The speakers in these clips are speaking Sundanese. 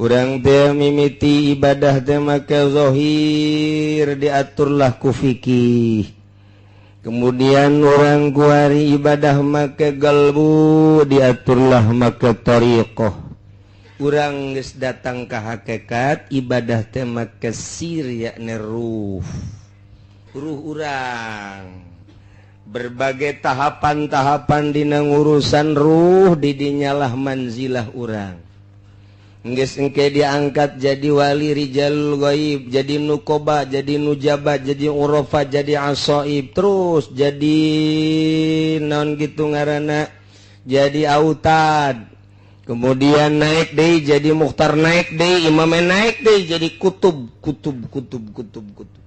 Urang teh mimiti ibadah teh make zahir, diaturlah ku fikih. Kemudian urang kuari ibadah make galbu, diaturlah make thariqah. Urang geus datang ka hakikat, ibadah teh make sir, yakni ruh. Ruh urang berbagai tahapan-tahapan dina ngurusan ruh, didinyalah manzilah urang. Geus engke diangkat jadi wali, rijal gaib, jadi nukoba, jadi nujaba, jadi urafa, jadi asoib, terus jadi non gitu ngaranna, jadi autad, kemudian naik deui jadi mukhtar, naik deui imam, naik deui jadi kutub, kutub, kutub, kutub, kutub.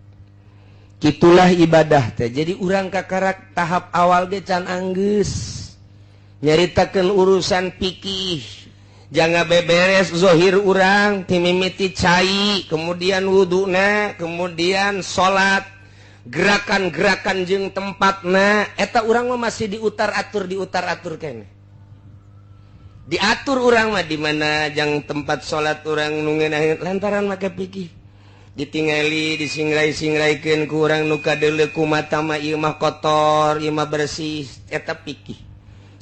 Itulah ibadah teh. Jadi urang kakarak tahap awal ge can anggeus nyaritakeun urusan pikih. Jangan beberes zohir urang timimiti cai, kemudian wuduna, kemudian salat, gerakan-gerakan jeung tempatna eta urang mah masih diutar atur, diutar atur kene, diatur urang mah di mana jang tempat salat urang nu ngeunah lantaran make pikih. Ditingali, disingrai-singraikeun ku urang nu kadeuleu ku mata mah ieu mah kotor, ieu mah bersih, eta pikih.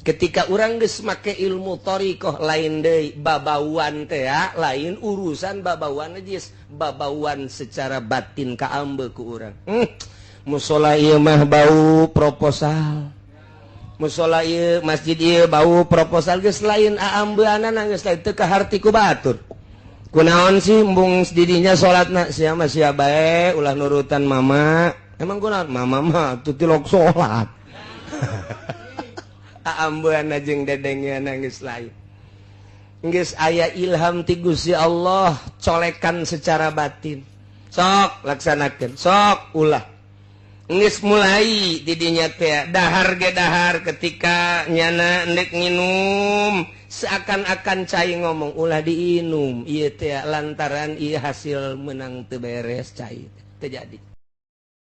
Ketika urang geus make ilmu thariqah, lain deui babauan teh ya, lain urusan babauan najis, babauan secara batin kaambe ku urang. Musola ieu mah bau proposal, musola ieu, masjid ieu bau proposal. Geus lain aambeanana, geus lain, teu kaharti ku batur. Kunaon sih embung didinya salatna sia mah, sia bae ulah nurutan mama. Emang kunaon mama mah tuh tilok salat? Aambean jeung dedengnya nangis lain. Geus aya ilham ti Gusti Allah, colekan secara batin, sok laksanakeun, sok ulah. Geus mulai didinya teh dahar ge dahar, ketika nyana ndek nginum seakan-akan cai ngomong, "Ulah diinum ieu teh," lantaran ieu hasil menang teu beres, cai teu jadi.